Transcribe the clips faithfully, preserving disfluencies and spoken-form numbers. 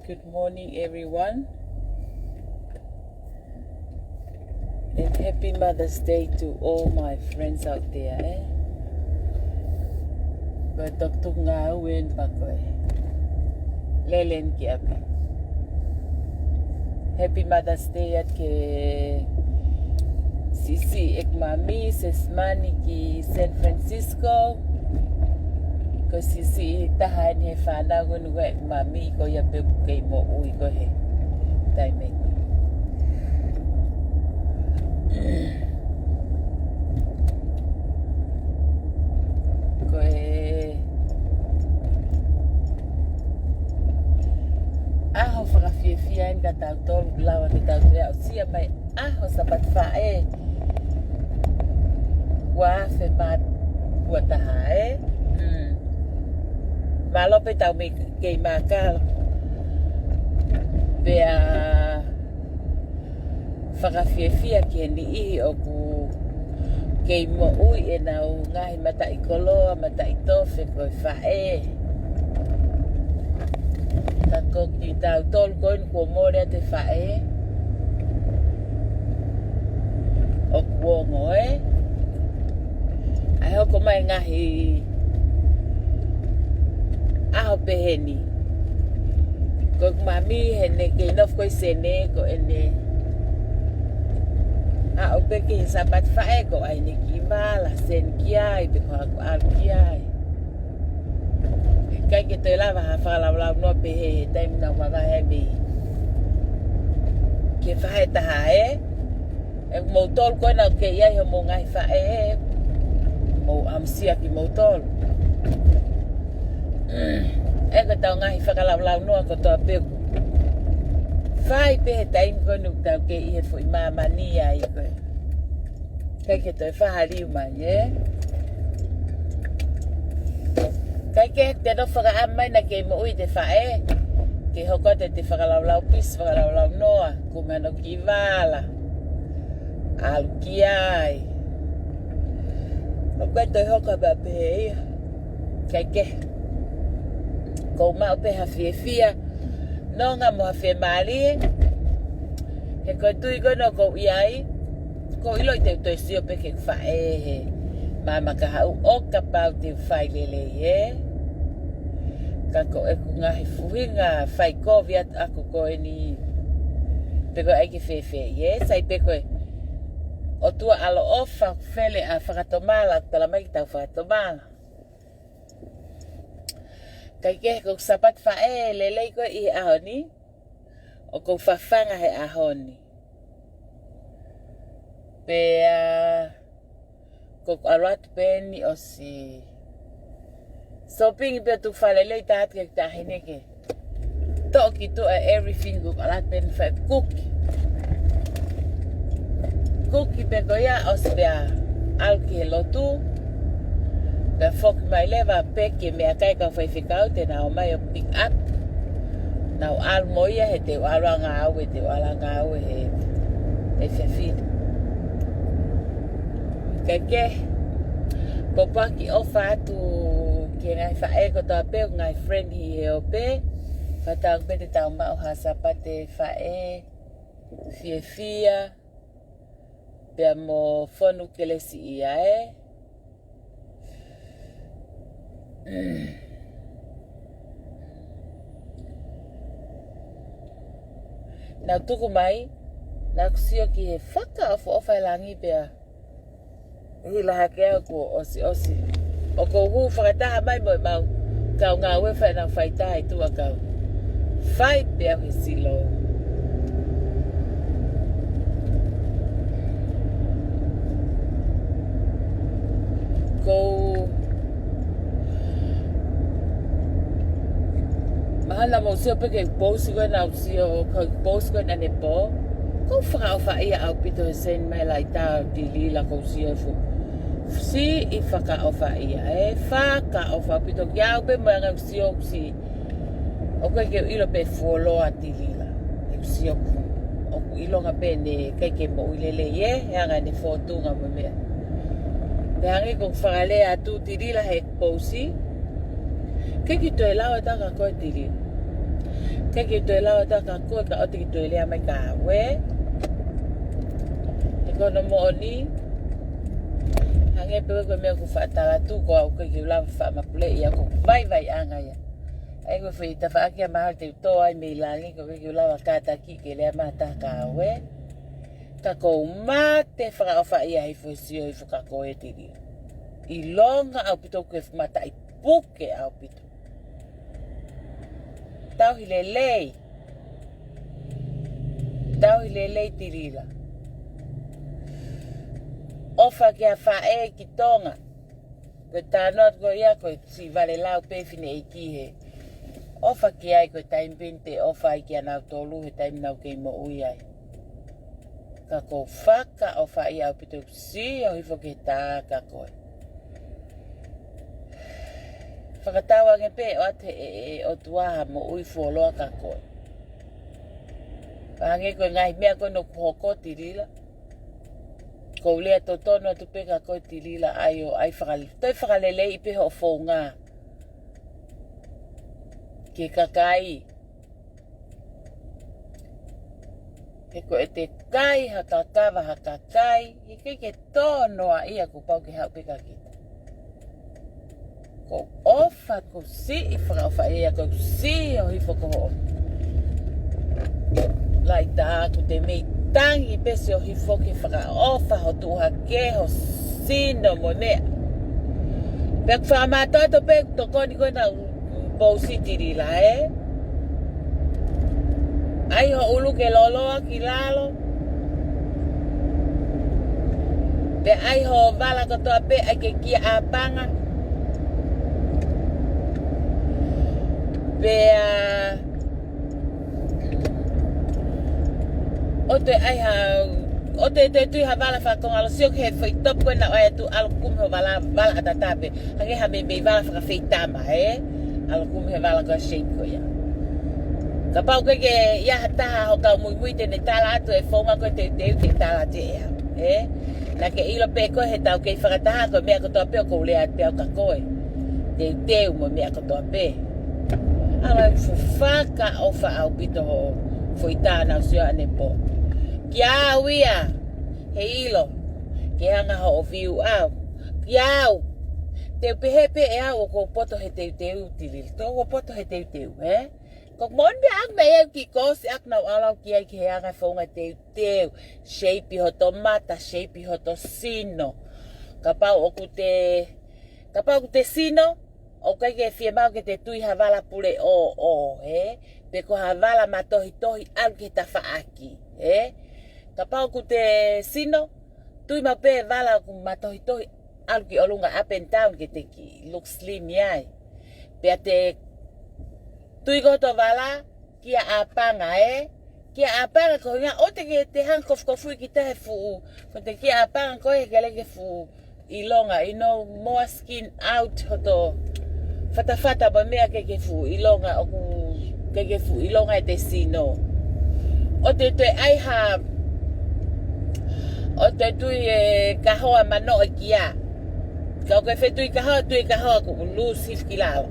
Good morning, everyone. And happy Mother's Day to all my friends out there, eh? Ko e toki tuku ngāue eni pea ko e lele eni ki ʻapi. Happy Mother's Day atu ki Sisi ʻeku mami, Sesimani ki San Francisco. Ko Sisi taha eni he fānau ko eni ʻeku mami, ko ia pē ʻoku kei moʻui ko ē he taimi ni. Ko e ʻaho fakafiefia eni kia tautolu, lava ke tau toe aʻusia mai ʻaho Sāpate Faʻē. Ua afe mā ua taha, ē? Mm. Mālō pē tau mei kei mākala. Pea fakafiefia ki he niʻihi ʻoku kei moʻui ʻenau ngaahi mataʻikoloa, mataʻitofe ko e faʻē. Ka ko kitautolu ko eni kuo mole atu e faʻē, ʻoku ongo, ē? ʻAi hoko mai ngaahi ʻaho pehē ni. Ko ʻeku mami heʻene kei nofo ko ē ʻi Senē, ko ʻene aʻu pē ki he Sāpate Faʻē ko ʻene kiʻi vala, send ki ai, pe ko haʻaku ʻalu ki ai. ʻIkai ke toe lava ha fakalaulaunoa pehē he taimi naʻa ku mavahe ai mei he faʻē taha, ē? ʻE moutolu ko ena ʻoku kei ʻi ai hoʻomou ngaahi faʻē, ē? Mou ʻamusia kimoutolu. ʻE ko ʻetau ngaahi fakalaulaunoa kotoa pē ʻoku fai pē he taimi ko eni ʻoku tau kei ʻi he foʻi māmani ai ko ē. ʻIkai ke toe fāhaliu mai, ē? ʻIkai ke te nofo fakaʻamu mai naʻa kei moʻui ʻete faʻē, ke hoko atu ʻete fakalaulaupisi, fakalaulaunoa, kumi hano kiʻi vala, ʻalu ki ai. ʻOku ʻikai toe hoko pē pehē ia. ʻIkai ke. Kou maʻu pē ha fiefia, nonga mo ha fiemālie. He ko e tui ko ena ʻoku ou ʻi ai, kou ʻiloʻi te u toe sio pē ki heʻeku faʻē he maama kahaʻu ʻo kapau te u fai lelei, ē? Ka ko ʻeku ngaahi fuhinga fai kovi atu ʻaku ko eni, pe ko e ʻai ke fēfē, ē? Sai pē ko e ʻOtua ʻaloʻofa, fele ʻa fakatomala, talamai ke tau fakatomala. ʻIkai ke, ko ʻeku Sāpate Faʻē lelei ko ē ʻi he ʻaho ni, ʻoku ou fafanga he ʻaho ni. Pea ko ʻeku ʻalu atu pē eni ʻosi shopping pea tuku fakalelei atu ki he taʻahine ke toʻo ki tuʻa everything, ko ʻeku ʻalu atu pē eni fai kuki. Kuki pē ko ia ʻosi pea ʻalu ki he lotu. Pea foki mai leva pē ki he meʻakai kau faifekau te nau ō mai ʻo pick up. Nau ʻalu mo ia he te u ʻalu ʻo ngāue, te u ʻalu ʻo ngāue he, he fefine. Kae kehe, pōpoaki ʻofa atu ki he ngaahi faʻē kotoa pē, ngaahi friend ʻi he ope. Fakatauange pē te tau maʻu ha Sāpate Faʻē fiefia, pea mo fonu kelesiʻia, ē. Naʻa ku tuku mai, naʻa ku sio ki he fakaʻofoʻofa e langi pea hila hake au kuo ʻosiʻosi. ʻOku ou hū fakataha mai mo ʻemau kau ngāue fai ʻenau fai taha ʻi tuʻa kau fai pē au he silo. Kou mahalo naʻa mou sio pē ke post ko ena ʻoku sio, ko e post ko ena ʻanepō. Kou fakaʻofaʻia ʻaupito he send mai laitā ʻa Tilila, kou sio fu. Siʻi fakaʻofaʻia, ē, fakaʻofa ʻaupito kiate au pē mo e anga ʻeku sio ʻoku siʻi. ʻOku ʻikai ke u ʻilo pe fuoloa Tilila. ʻEku sio ʻoku, ʻoku ʻilonga pē ʻene ʻikai ke moʻui lelei, ē, he anga ʻene fōtunga mo e meʻa. Pea hangē ko ʻeku fakalea atu Tilila he post. ʻIkai ke toe lau ʻe au kia koe Tilila. ʻIkai ke u toe lava atu kia koe ka ʻoua te ke toe lea mai kia au, ē? He ko hono moʻoni, hangē pē ko e meʻa ʻoku ou faʻa tala atu, ko au ʻikai ke u lava faʻa mapuleʻi ʻa e vaivaiʻanga ia. ʻA ia ko e foʻi tafaʻaki ia mahalo te u tō ai mei langi, ko e ʻikai ke u lava kātaki ke lea mai ha taha kia au, ē? Ka ʻoku ou mate fakaʻofa ia he foʻi sio hifo kia koe Tilila. ʻIlonga ʻaupito ʻoku ke mataʻi puke ʻaupito. Tauhi lelei. Tauhi lelei Tilila. ʻOfa ki ha faʻē ki Tonga. Ko e talanoa ko ia ko e siʻi vale lau pē fineʻeiki he ʻofa ki ai, ko e taimi pē eni te ʻofa ai kia nautolu he taimi naʻa ku kei moʻui ai. Ka ʻoku ou fakaʻofa ia ʻaupito ʻeku sio hifo ki he tā kia koe. Fakatauange pē ʻoatu ʻe he ʻOtua ha moʻui fuoloa kia koe. Pea hangē ko e ngaahi meʻa ko ē naʻa ku hoko Tilila, ʻoku ou lea totonu atu pē kia koe Tilila, ʻai ʻo ʻai faka-, toe fakaleleiʻi pē hoʻo founga ki he kakai. He ko ʻete kai ha kakava ha kakai, he ʻikai ke tō noa ia, kuo pau ke haʻu pē kia kita. ʻOku ou ʻofa, ʻoku ou siʻi fakaʻofa ia, ʻoku ou sio hifo ki hoʻo laʻi tā, ʻoku te mei tangi pē sio hifo ke fakaʻofa hoʻo tuʻu hake, ho sino mo e meʻa. Pea ʻoku fakamātoato pē ʻeku tokoni ko ē naʻa ku pousi Tilila, ē? ʻAi ho ʻulu ke lōloa ki lalo. Pea ʻai ho vala kotoa pē, ʻai ke kia ʻāpanga. Pea ʻoua te ʻai ha, ʻoua te, te tui ha vala fakakonga lōloa, sio ki he foʻi top ko ē naʻa ku ʻai atu, ʻalu kumi ho vala, vala ʻatā pē. Hangē ha meimei vala fakafeitama, ē? ʻAlu kumi he vala ko ē shape ko ia. Kapau ʻoku ʻikai ke ʻi ai ha taha ho kau muimui te ne tala atu e founga ko ē te, te, te tala atu ʻe au, ē? Naʻa ke ʻilo pē koe he tau kei fakataha, ko e meʻa kotoa pē ʻoku ou lea atu pē au kia koe. Teuteu mo e meʻa kotoa pē. ʻAlu ʻeku fakaʻofa ʻaupito hoʻo foʻi tā naʻa ku sio ʻanepō. Kia au ia, he ʻilo ke hanga hoʻo view au. Kia au, te u pehē pē ʻe au ʻoku ou poto he teuteu Tilila. Te u poto he teuteu, ē? Ko e moʻoni pē ʻaku meʻa ia ʻoku kiʻi kōsi ʻaku naʻa ku ʻalu ki ai ki he anga founga teuteu. Shape hoto mata, shape hoto sino. Kapau ʻoku te, kapau ʻoku te sino, ʻoku ʻikai ke fiemaʻu ke te tui ha vala pule ʻōʻō, ē? Pe ko ha vala matohitohi ʻalu ki he tafaʻaki, ē? Kapau ʻoku te sino, tui maʻu pē vala ʻoku matohitohi ʻalu ki ʻolunga, up and down, ke te kiʻi look slim ai. Pea te tui ko hoto vala, kia ʻāpanga, ē? Kia ʻāpanga ko e ʻuhinga ʻoua te ke te hanga kofukofuʻi kita he fuʻu. Ko ʻete kia ʻāpanga ko ē he ʻikai ke fuʻu ʻilonga, you know, more skin out hoto fatafata mo e meʻa, ʻikai ke fuʻu ʻilonga, ʻoku ʻikai ke fuʻu ʻilonga ʻete sino. ʻOua te toe ʻai ha, ʻoua te tui e kahoa manoʻi kia. Ka ʻoku ke fetui kahoa, tui kahoa ʻoku lose hifo ki lalo.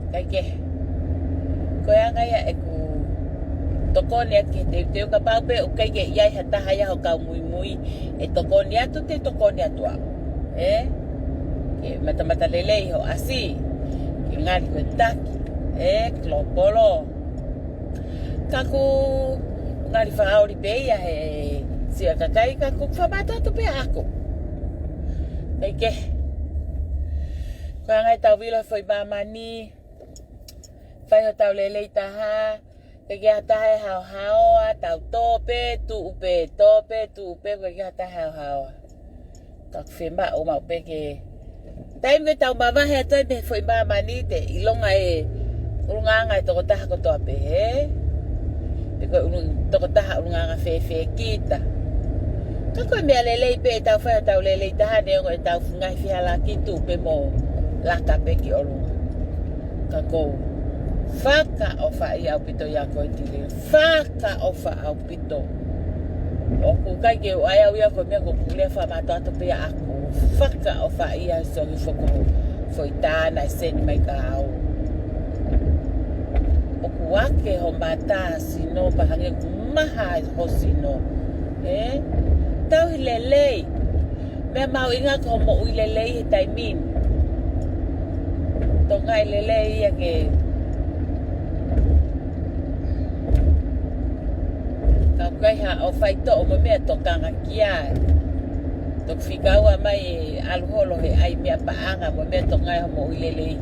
ʻIkai ke. Ko e anga ia ʻeku tokoni atu ki he teuteu, kapau pē ʻoku ʻikai ke ʻi ai ha taha ia ho kau muimui ʻe tokoni atu, te tokoni atu au. Ē? Ke matamata lelei ho ʻasi. Ke ngali ko e taki. Ē, kolopolo. Ka ʻoku ngali fakaoli pē ia he sio ʻa e kakai, ka ʻoku fakamātoato pē ʻaku. ʻIkai ke. Ko e anga ʻetau vilo he foʻi māmani. Fai hotau lelei taha. ʻIkai ke ʻi ai ha taha ʻe haohaoa, tau tō pē, tuʻu pē, tō pē, tuʻu pē, ʻikai ke ʻi ai ha taha ʻe haohaoa. Ka ʻoku fiemaʻu maʻu pē ke. Taimi ko ē tau mavahe atu ai mei he foʻi māmani, te ʻilonga e ʻulungaanga e tokotaha kotoa pē, ē? Pe ko e ʻulu-, tokotaha ʻulungaanga fēfē kita. Ka ko e meʻa lelei pē ʻetau fai hotau lelei taha, neongo ʻetau ngaahi fehālaaki, tuʻu pē mo laka pē ki ʻolunga. Ka ʻoku ou fakaʻofa ia ʻaupito ia ko e tili. Fakaʻofa ʻaupito. ʻOku ʻikai ke u ʻai au ia ko e meʻa, ko ʻeku lea fakamātoato pē ia ʻaku. Fakaʻofa ia, sio hifo ki hoʻo foʻi tā naʻe send mai kia au. ʻOku ake ho mata sino pea hangē ʻoku maha ho sino. Ē? Tauhi lelei. Meʻa mahuʻinga ko hoʻo moʻui lelei he taimi ni. Tokangaʻi lelei ia ke ka ʻoku ʻikai haʻo faitoʻo mo e meʻatokanga ki ai. Toki fika ua mai e ʻalu holo he ʻai meʻapaʻanga mo e meʻatokanga ʻi hoʻo moʻui lelei.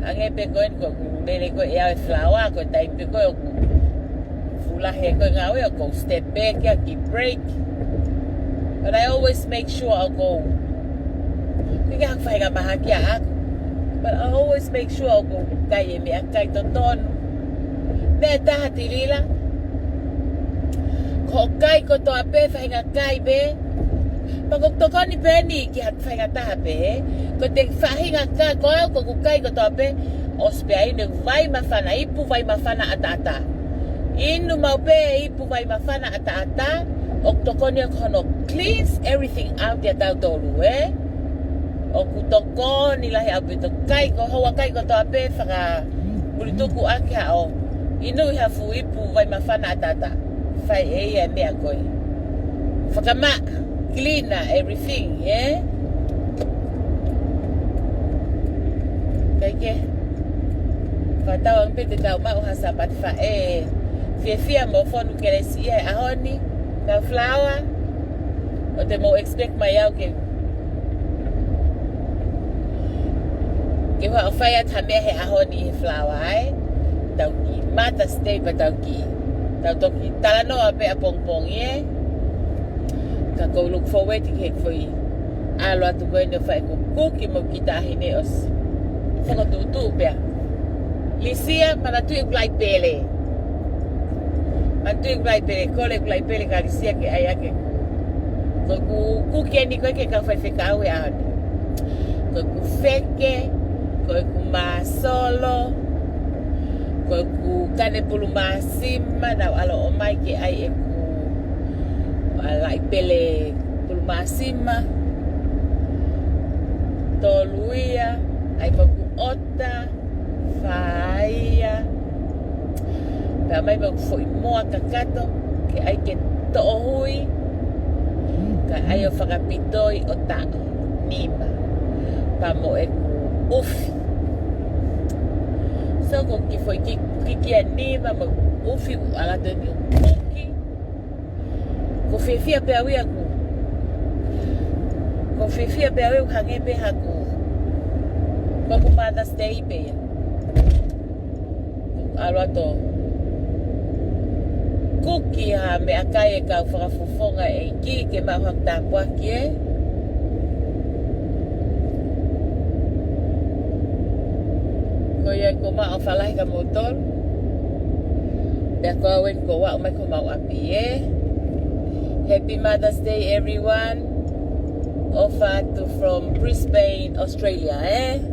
Hangē pē ko eni ko ʻeku lele ko ē ʻe au e falaoa, ko e taimi pē ko ē ʻoku fuʻu lahi ai ko ē ngāue ʻoku ou step back ia ki break. But I always make sure ʻoku ou, ʻikai ke u faʻahinga mahaki ʻaʻaku. But I always make sure ʻoku ou kai e meʻakai totonu. Meʻa ʻe taha Tilila. Ko hoʻo kai kotoa pē faʻahinga kai pē. Pea ʻoku tokoni pē eni ki ha faʻahinga taha pē, ē? Ko e faʻahinga kai, ko au ʻoku ou kai kotoa pē, ʻosi pē ʻa e inu vai māfana, ipu vai māfana ʻataʻatā. Inu maʻu pē ipu vai māfana ʻataʻatā, ʻoku tokoni ʻa hono cleans everything out ʻiate kitautolu, ē? ʻOku tokoni lahi ʻaupito, kai ko hoʻo kai kotoa pē, fakamulituku ʻaki haʻo inu ʻi ha fuʻu ipu vai māfana ʻataʻatā. Fai ʻe ia e meʻa ko ē. Fakamaʻa, clean everything, ē? Kae kehe, fakatauange pē te tau maʻu ha Sāpate Faʻē fiefia mo fonu kelesi ʻi he ʻaho ni, kau falaoa, ʻoua te mou expect mai au ke ke u haʻu ʻo fai atu ha meʻa he ʻaho ni he falaoa, ē. Tau kiʻi Mother's Day pea tau kiʻi, tau toki talanoa pē ʻapongipongi, ē. Ka ʻoku ou look forward ki he foʻi ʻalu atu ko eni ʻo fai ʻeku kuki mo e kiʻi taʻahine ʻosi fakatuʻutuʻu pē ʻa Lisia, manatuʻi ʻeku laʻi pele. Manatuʻi ʻeku laʻi pele, kole ʻeku laʻi pele kia Lisia ke ʻai ʻaki ʻeku, ko ʻeku kuki eni ko ē ke kau faifekau he ʻaho ni. Ko ʻeku feke, ko ʻeku māsolo, ko ʻeku kane pulu māsima, naʻa ku ʻalu ʻo ʻomai ke ʻai ʻeku, ʻa, laʻi pele pulu māsima. Tolu ia, ʻai mo ʻeku ʻota, fā ia. Pea mai mo ʻeku foʻi moa kakato, ke ʻai ke toʻo hui, kae ʻai ʻo fakapitoi ʻo taʻo, nima. Pea mo ʻeku ʻufi. So ko e kiʻi foʻi ki-, kuki ʻe nima mo e ʻufi ʻoku ʻalu atu eni ʻo kuki. ʻOku ou fiefia pē au ia ʻoku, ʻoku ou fiefia pē au ia ʻoku hangē pē haku, ko ʻeku Mother's Day pē ia. ʻAlu atu ʻo kuki ha meʻakai ʻe kau fakafofonga e ʻEiki ke maʻu haku tāpuaki, ē. Ko ia ʻoku ou maʻu ʻo fakalahi kia moutolu. Pea ko au eni kuo u aʻu mai ki homau ʻapi, ē. Happy Mother's Day, everyone. ʻOfa atu from Brisbane, Australia, ē.